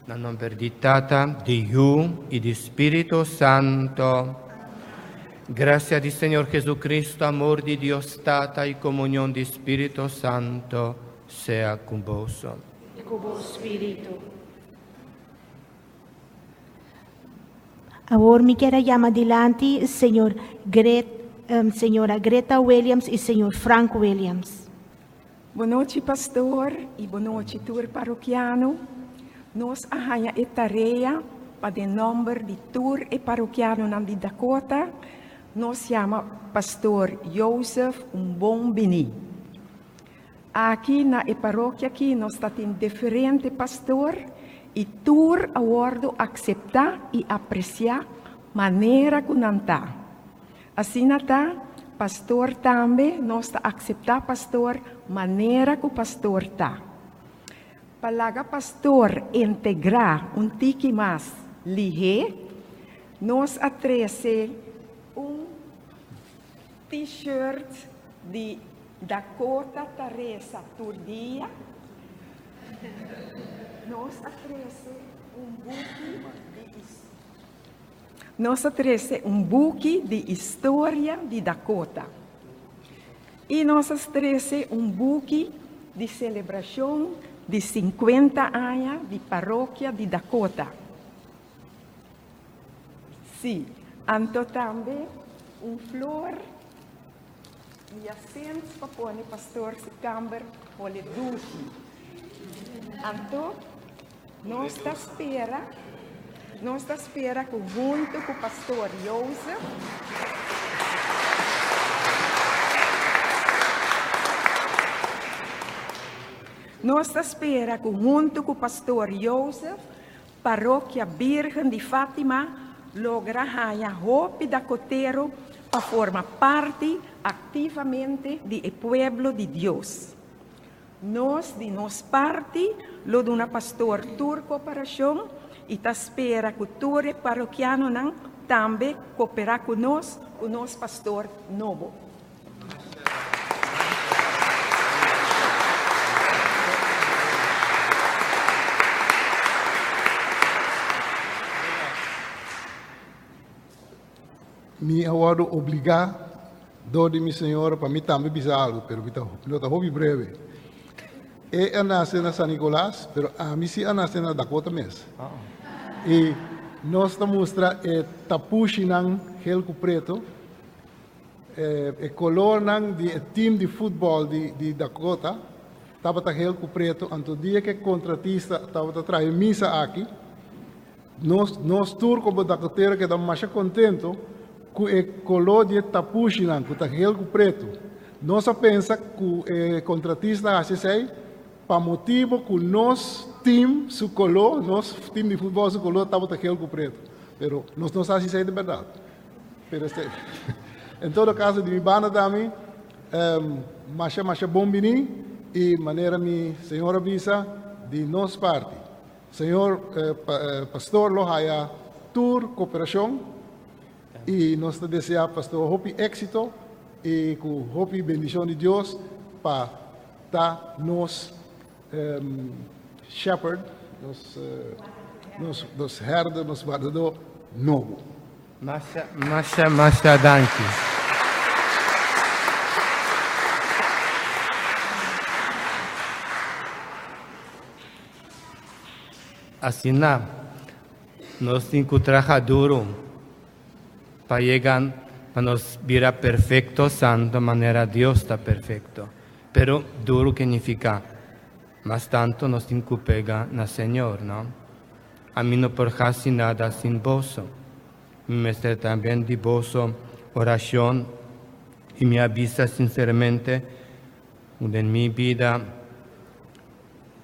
Na nomber di Tata, di Yu y di Spirito Santo. Gracia di Señor Jesucristo, amor di Dios Tata y comunión di Spirito Santo sea cu boso. Y cu bo spirito. Awor mi kier a yama dilanti señor Gret, señora Greta Williams y señor Frank Williams. Bonochi pastor y bonochi tur parokiano. Nos a haña e tarea pa den nomber di tur e parokianonan di Dakota nos yama pastor Joseph un bon bini. Aki na e parokia aki nos ta tin diferente pastor y tur a wordo acepta y aprecia manera cu nan ta. Asina ta, pastor tambe, nos ta akseptá pastor manera ku pastor ta. Pa laga pastor integrá un tiki mas lihé, nos a trese un T-shirt di Dakota ta resa tur dia. Nos a trese un buki di. Nos a trese un buki di historia di Dakota. I nos a trese un buki di selebrashon di sinkuenta aña di Parokia di Dakota. Sí, anto tambe un flor di yasint pa pone pastor su kamber hole dushi. Anto Nos ta spera, nos ta spera ku huntu ku Pastor Joseph, Nos ta spera ku huntu ku Pastor Joseph, Parokia Birgen di Fatima logra haña hopi dakotero pa forma parti aktivamente di e pueblo di Dios. Nos di nos parti lo duna pastor tur koperashon i ta spera ku tur e parokianonan tambe koperá ku nos ku nos pastor nobo. Mi a wòrdu obligá dor di mi señora pa mi tambe bisa algu, pero mi ta lo ta hopi breve. E a nase na San Nicolas, pero ami si a nase na Dakota mes. I nos ta mustra e tapushinan hel ku preto, e kolornan di e team di futbòl di di Dakota tabata hel ku preto, anto dia ku e kontratista tabata traha e misa aki, Nos, nos tur komo dakotero keda masha kontento ku e koló di e tapushinan ku ta hel ku pretu. Nos a pensa ku e kontratista a hasi esei pa motibu ku nos tim su koló, nos tim di futbòl su koló tabata hel ku pretu. Pero nos no sa si esei ta bèrdat. Pero esei, en todo kaso di mi banda tambe, masha masha bon bini i manera mi señor a bisa di nos parti. Señor Pastor lo haya tur cooperacion y nos ta desea Pastor hopi exito y cu hopi bendicion di Dios pa ta nos shepherd, nos nos herder, nos wardador nobo. Masha, masha, masha danki. Asina, nos tin ku traha duru pa yega pa nos bira perfekto, santo, manera Dios ta perfekto. Pero duru ke nifiká mas tantu nos tin ku pega na Señor, no? Ami no por hasi nada sin boso. Mi mester tambe di boso orashon i mi a bisa sinseramente ku den mi bida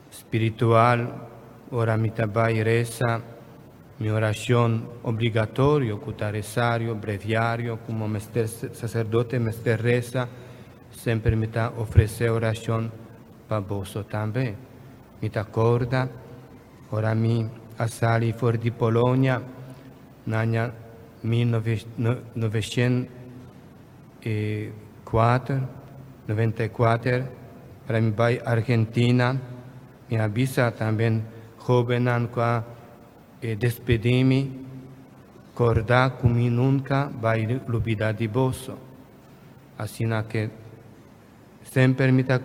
Spiritual, ora mi ta bai resa mi oracion obligatorio cu ta resario, breviario, como mester sacerdote mester resa, semper mi ta ofrece oracion pa boso tambe. Mi ta corda ora mi a sali for di Polonia na aña 1994, 94, ora mi bai Argentina, mi a bisa tambe. Hóbennan ku a despedí mi, kòrda ku mi nunka bai lubidá di boso. Asina ke semper mi ta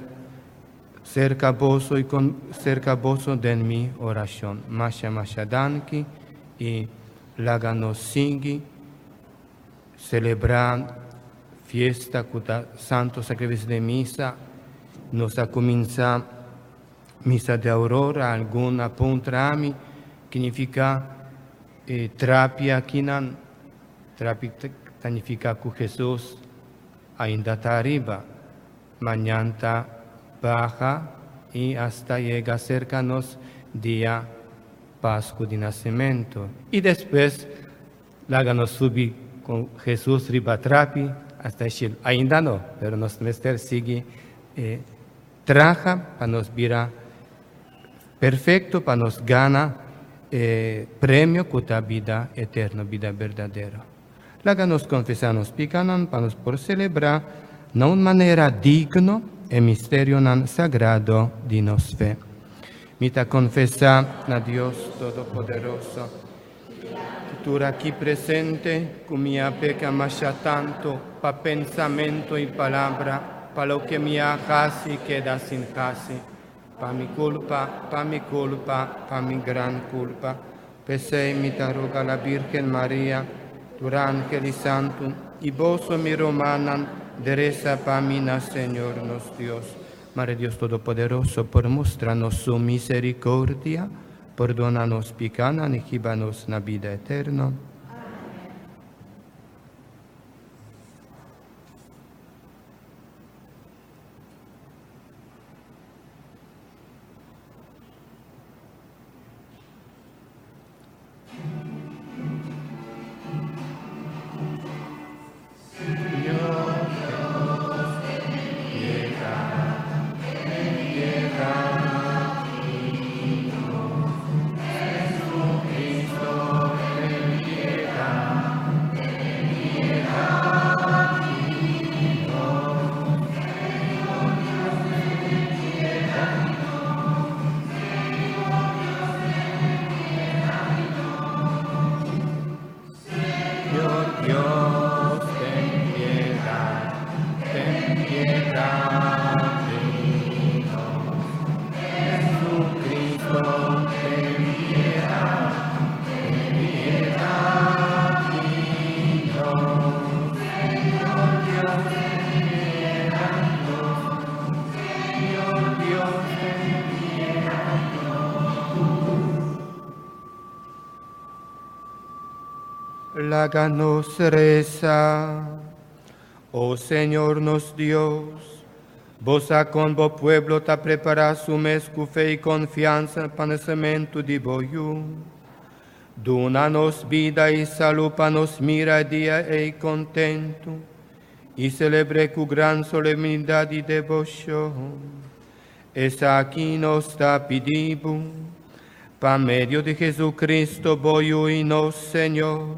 serka boso i serka boso den mi orashon. Masha masha danki i laga nos sigui selebrá fiesta ku ta Santo Sakrifisio di Misa. Nos a kuminsá Misa de Aurora, algun a puntra mi ki nifiká e trapi akinan. Trapi ta nifiká ku Hesus ainda ta ariba. Mañan ta baha i asta yega serka nos dia Pasku di Nasementu. I despues laga nos subi ku Hesus riba trapi asta e shelu. Ainda no, pero nos mester sigui e Traha pa nos bira perfecto, pa nos gana e premio cu ta bida eterno, bida berdadero. Laga nos confesa nos picanan pa nos por celebra na un manera digno e misterionan sagrado di nos fe. Mi ta confesa na Dios Todopoderoso y tur aki presente cu mi a peca masha tanto pa pensamento y palabra, pa loke mi a haci keda sin haci, pa mi culpa, pa mi culpa, pa mi gran culpa. P'esey mi ta roga la Virgen Maria, tur angel y santo, y boso mi rumannan, dereza pa mi na Señor nos Dios. Mare Dios Todopoderoso por mustra nos su misericordia, Pordona nos picanan y hiba nos na bida eterno. Señor Dios, ten piedad, ten piedad de nos. Jesucristo, ten piedad, ten piedad de nos. Señor Dios, ten piedad de nos. Señor Dios, ten piedad de nos. Laga nos resa. O Señor nos Dios, Bo sa kon Bo pueblo ta prepará su mes ku fe i konfiansa pa nasementu di Bo Yu. Duna nos bida i salú pa nos mira e dia ei kontentu i selebr'é ku gran solemnidat i deboshon. Esaki nos ta pidi Bo, pa medio di Jesucristo, Bo Yu i nos Señor,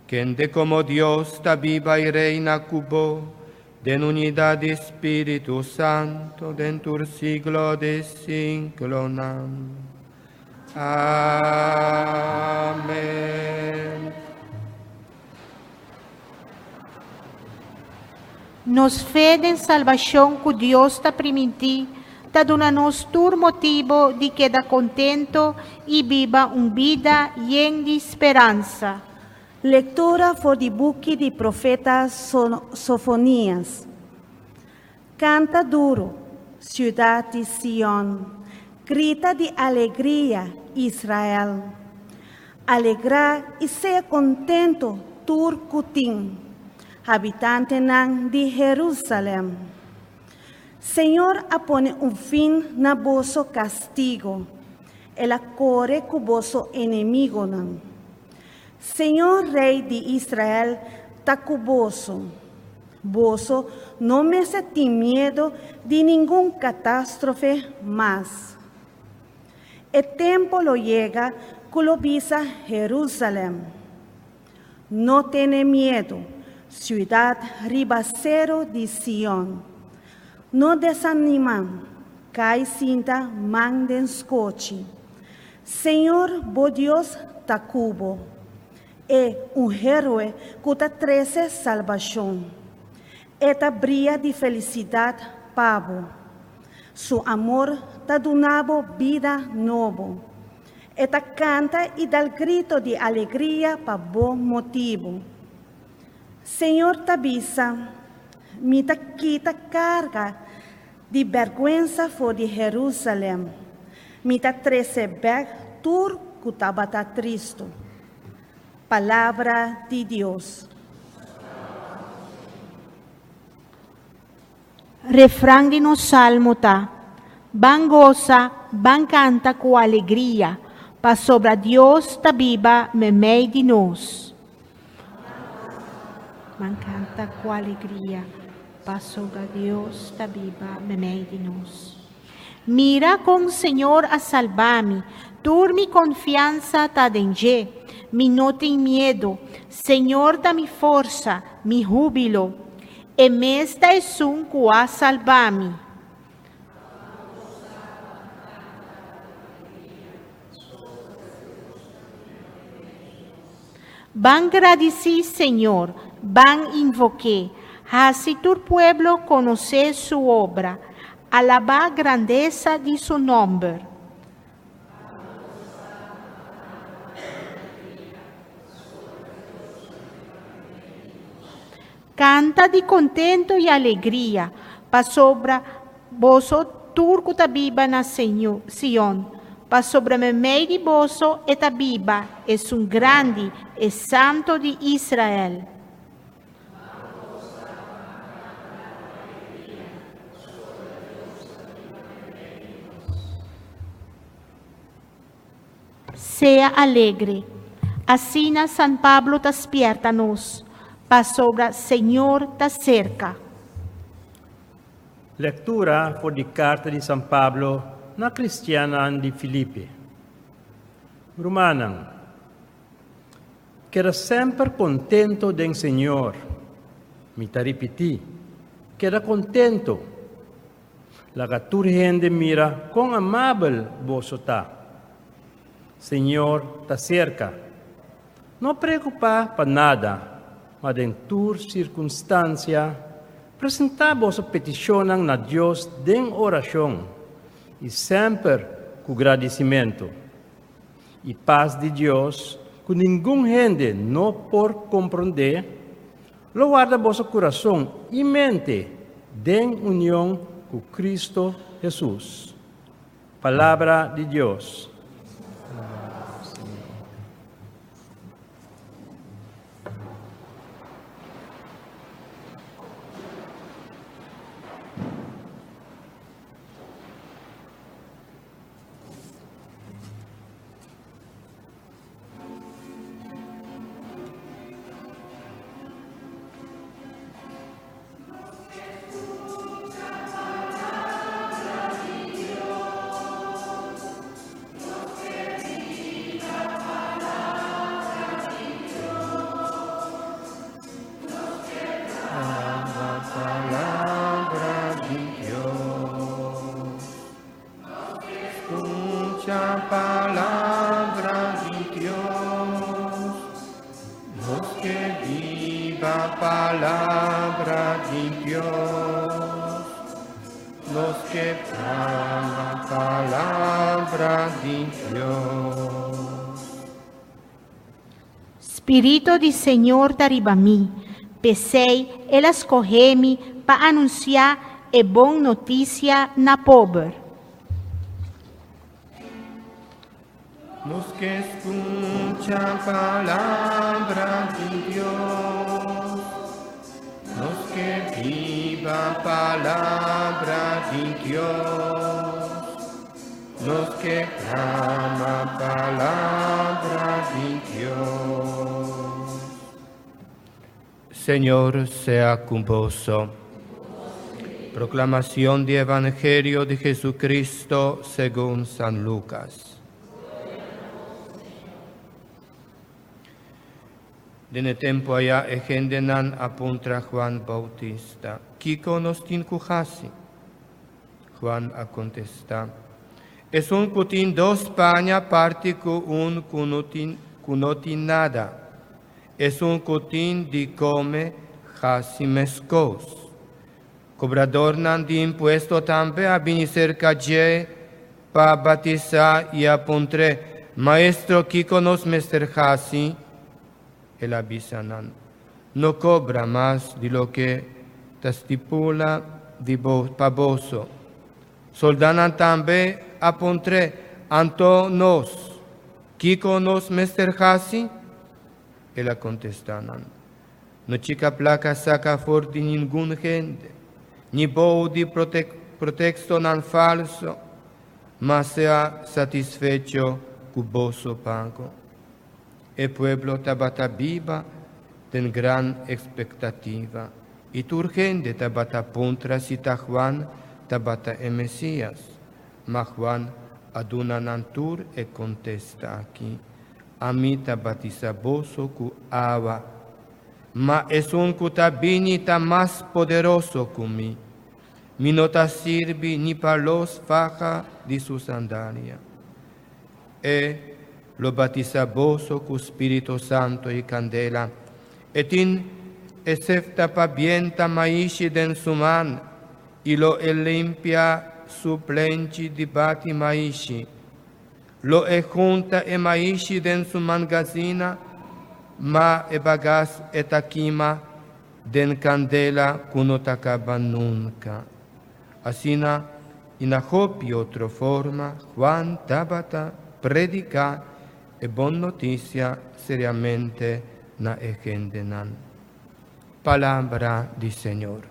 kende komo Dios ta biba i reina ku Bo den unidat di Spiritu Santo den tur siglo di siglonan. Amen. Nos fe den salbashon ku Dios ta primintí ta duna nos tur motibu di keda kontentu i biba un bida yen di speransa. Lektura for di buki di profeta Sofonías. Kanta duru, siudat di Sion, grita di alegria, Israel! Alegrá i sea kontentu tur ku tin, habitantenan di Herúsalèm! Señor a pone un fin na boso kastigu, el a kore ku boso enemigonan. Señor Rei di Israel ta ku boso. Boso no mester tin miedu di ningun katástrofe mas. E tempu lo yega ku lo bisa Herúsalèm, No tene miedu, siudat riba seru di Sion. No desanimá, kai sinta man den skochi. Señor bo Dios ta ku bo, e un héroe ku ta trese salbashon. E ta bria di felisidat pa bo. Su amor ta duna bo bida nobo. E ta kanta i dal grito di alegria pa bo motibu. Señor ta bisa, Mi ta kita karga di bèrgwensa for di Herúsalèm. Mi ta trese bèk tur ku tabata tristu. Palabra di Dios. Refran di nos salmo ta, Ban gosa, ban kanta ku alegria, pasobra Dios ta biba meimei di nos. Ban kanta ku alegria, pasobra Dios ta biba meimei di nos. Mira kon Señor a salba mi, tur mi konfiansa ta den dje, mi no tin miedu. Señor ta mi forsa, mi húbilo, E mes ta esun ku a salba mi. Ban gradisí Señor, ban invok'é, hasi tur pueblo konosé su obra, alabá grandesa di su nòmber. Kanta di kontentu i alegria, pasobra boso tur ku ta biba na Sion, pasobra meimei di boso e ta biba, Esun Grandi, e Santo di Israel. Sea alegre. Asina San Pablo ta spierta nos, pasobra Señor ta serka. Lektura for di karta di San Pablo na kristiannan di Filipi. Rumannan, keda semper kontento den Señor. Mi ta ripití, keda kontento. Laga tur hende mira kon amabel boso ta. Señor ta serka. No preokupá pa nada, ma den tur sirkunstansia, presentá boso petishonnan na Dios den orashon i semper ku gradisimentu. I pas di Dios, ku ningun hende no por komprondé, Lo warda boso kurason i mente den union ku Kristo Hesus. Palabra di Dios. Palabra di Dios. Skucha palabra di Dios. Nos ke biba palabra di Dios. Nos ke plama palabra di Dios. Spirito di Señor ta riba mi, p'esei el a skohe mi pa anunsiá e bon notisia na pober. Nos ke skucha palabra di Dios. Nos ke biba palabra di Dios. Nos ke clama palabra di Dios. Señor sea con boso. Proclamación di Evangelio di Jesucristo según San Lucas. Den e tempu aya e hendenan a puntra Juan Bautista, Kiko nos tin ku hasi? Juan a kontestá, Esun ku tin dos paña parti ku un ku no tin, ku no tin nada. Esun ku tin di kome hasi meskos. Kobradornan di impuesto tambe a bini serka dje pa batisá i a puntr'é, Maestro, kiko nos mester hasi? El a bisa nan, No kobra mas di loke ta stipula di bo pa boso. Soldánan tambe a puntr'é, Anto nos, kiko nos mester hasi? El a kontestá nan, No chika plaka saka for di ningun hende, ni bou di protekstonan falso, ma sea satisfecho ku boso pago. E pueblo tabata biba den gran ekspektativa, i tur hende tabata puntra si ta Juan tabata e Mesias. Ma Juan a duna nan tur e kontesta aki, Ami ta batisá boso ku awa, ma esun ku ta bini ta mas poderoso ku mi. Mi no ta sirbi ni pa los faha di su sandalia. E lo batisá boso ku Spiritu Santu i kandela. E tin e sefta pa bienta maishi den su man, i lo e limpia su plenchi di bati maishi. Lo e hunta e maishi den su mangazina, ma e bagas e ta kima den kandela ku no ta kaba nunka. Asina, i na hopi otro forma, Juan tabata prediká e bon notisia seriamente na e hendenan. Palabra di Señor.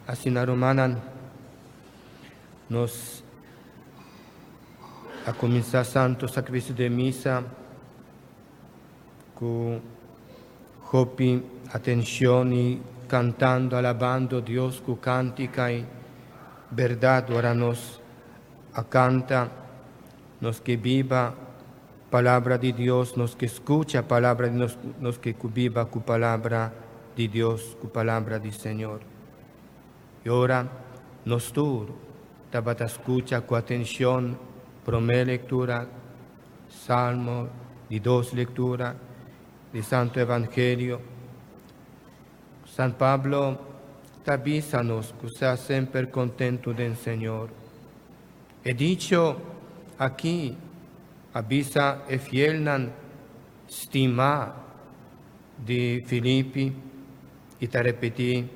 Asina rumannan, nos a kuminsá Santo Sakrifisio di Misa ku hopi atenshon i kantando, alabando Dios ku kántika i bèrdat. Ora nos a kanta, nos ke biba Palabra di Dios, nos ke skucha Palabra di nos, nos ke ku biba ku Palabra di Dios, ku Palabra di Señor. I ora nos tur tabata skucha ku atenshon promé lektura, Salmo, di dos lektura di Santu Evangelio, San Pablo ta bisa nos ku sea semper kontentu den Señor. E dicho aki a bisa e fielnan stimá di Filipi i ta repetí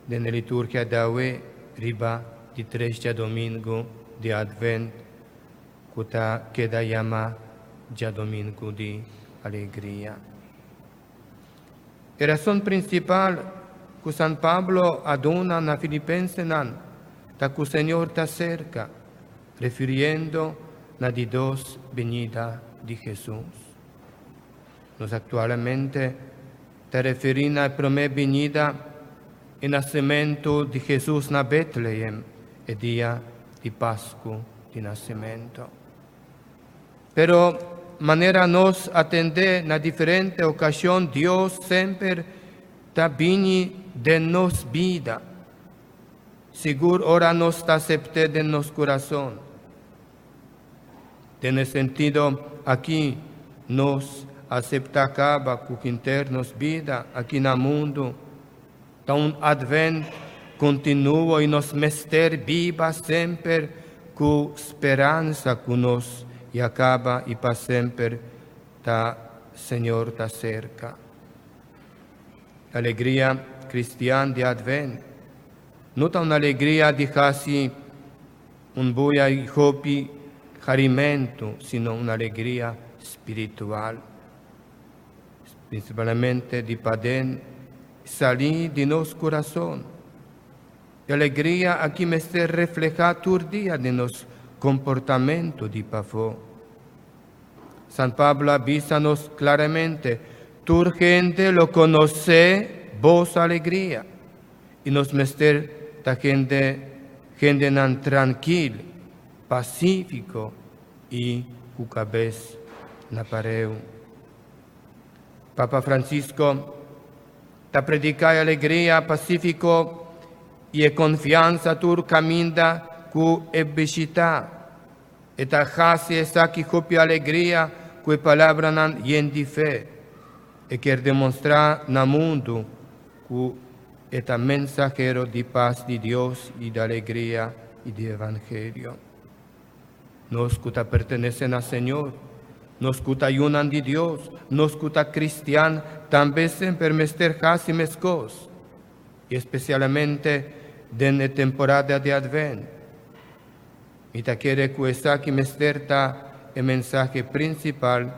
den e liturgia djawe riba di tres djadomingu di Advent ku ta keda yamá Djadomingu di Alegria. E rason prinsipal ku San Pablo a duna na Filipensenan ta ku Señor ta serka, refiriendo na di dos binida di Hesus. Nos aktualmente ta referí na e promé binida, e nasementu di Hesus na Betlehem, e dia di Pasku di Nasementu. Pero manera nos a tende na diferente okashon Dios semper ta bini den nos bida, sigur ora nos ta asept'é den nos kurason. Den e sentido aki nos aseptá kaba ku hinter nos bida aki na mundu Ta un advent kontinuo i nos mester biba semper ku speransa ku nos ya kaba i pa semper ta Señor ta serka. Alegria kristian di advent no ta un alegria di hasi un buya i hopi harimentu, sino un alegria spiritual. Principalmente di paden salí di nos kurason. E alegria aki mester reflehá tur dia den nos komportamentu di pafó. San Pablo a bisa nos klaramente, Tur hende lo konosé boso alegria. I nos mester ta hende hendenan trankil, pasífiko i ku kabes na pareu. Papa Francisco ta prediká e alegria pasífiko i e konfiansa tur kaminda ku e bishitá. E ta hasi esaki hopi alegria ku e palabranan yen di fe. E kier demostrá na mundu ku e ta mensahero di pas di Dios i di alegria i di Evangelio. Nos ku ta pertenesé na Señor, nos ku ta yunan di Dios, nos ku ta kristian, tambe semper mester hasi meskos, i espesialmente den e temporada di Advent. Mi ta kere ku esaki mester ta e mensahe prinsipal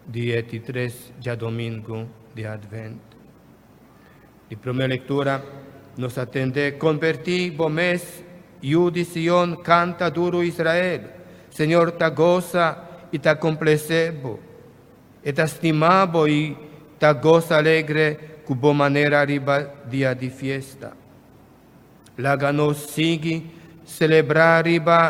di e di tres djadomingu di Advent. Di promé lektura nos a tende, Kombertí bo mes, yu di Sion, kanta duru Israel, Señor ta gosa i ta komplesé bo. E ta stima bo i ta gosa alegre ku bo manera riba dia di fiesta. Laga nos sigui selebrá riba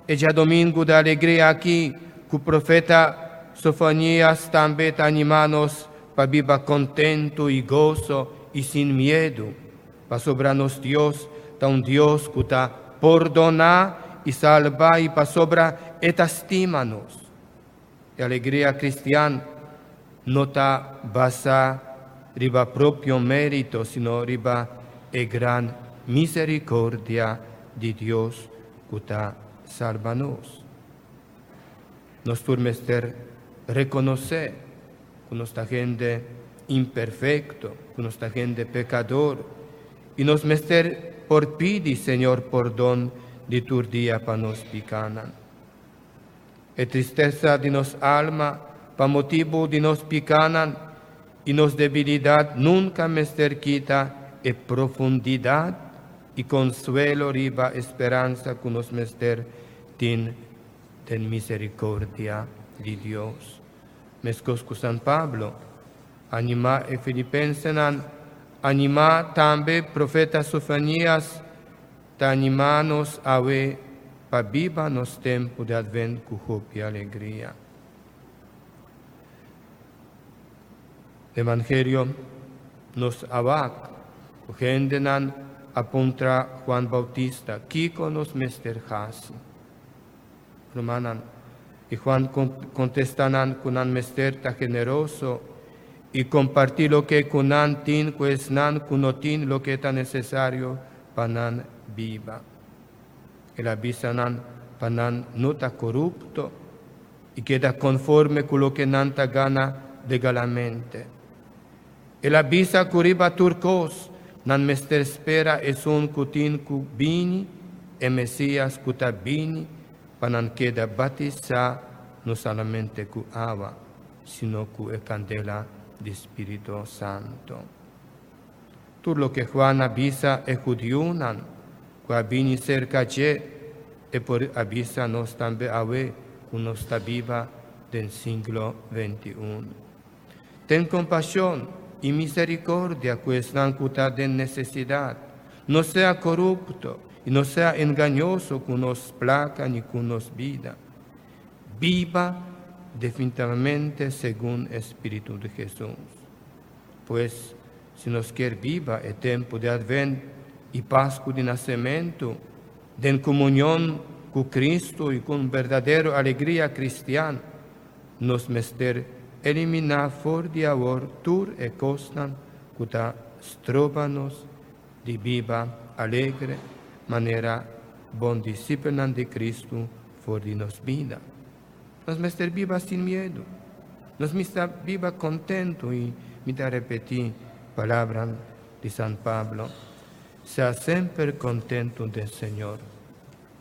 e djadomingu di alegria aki ku profeta Sofonias tambe ta animá nos pa biba kontentu i goso i sin miedu, pasobra nos Dios ta un Dios ku ta pordoná i salba i pasobra e ta stima nos. E alegria kristian no ta basá riba propio mérito, sino riba e gran misericordia di Dios ku ta salba nos. Nos tur mester rekonosé ku nos ta hende imperfekto, ku nos ta hende pekador, i nos mester por pidi Señor pordon di tur dia pa nos pikanan. E tristesa di nos alma pa motibu di nos pikánan i nos debilidat nunka mester kita e profundidat i konsuelo riba e speransa ku nos mester tin den miserikordia di Dios. Meskos ku San Pablo animá e filipensenan, animá tambe profeta Sofonias Ta animá nos awe pa biba nos tempu di Advent ku hopi alegria. Evangelio nos a wak ku hendenan a puntra Juan Bautista kiko nos mester hasi. Rumannan, i Juan kontestá nan ku nan mester ta generoso i kompartí loke ku nan tin ku esnan ku no tin loke ta nesesario pa nan biba. El a bisa nan pa nan no ta korupto i keda konforme ku loke nan ta gana legalamente. El a bisa ku riba tur kos nan mester spera esun ku tin ku bini, e Mesias ku ta bini pa nan keda batisá no solamente ku awa, sino ku e kandela di Spiritu Santu. Tur loke Juan a bisa e hudiunan ku a bini serka dje, e por a bisa nos tambe awe ku nos ta biba den siglo 21. Ten kompashon i miserikordia ku esnan ku ta den nesesidat. No sea korupto i no sea engañoso ku nos plaka ni ku nos bida. Biba definitivamente segun e spiritu di Hesus. Pues, si nos kier biba e tempu di Advent i Pasku di Nasementu den komunion ku Kristu i ku un berdadero alegria kristian, Nos mester eliminá for di awor tur e kosnan ku ta stroba nos di biba alegre manera bon disipelnan di Kristu for di nos bida. Nos mester biba sin miedu. Nos mester biba kontentu i mi ta repetí palabran di San Pablo, Sea semper kontentu den Señor.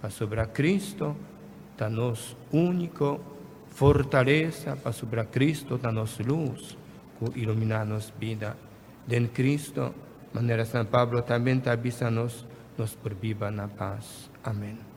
Pasobra Cristo ta nos único fortalesa, pasobra Cristo ta nos luz cu ilumina nos bida. Den Cristo, manera San Pablo tambe ta bisa nos, nos por biba na paz. Amen.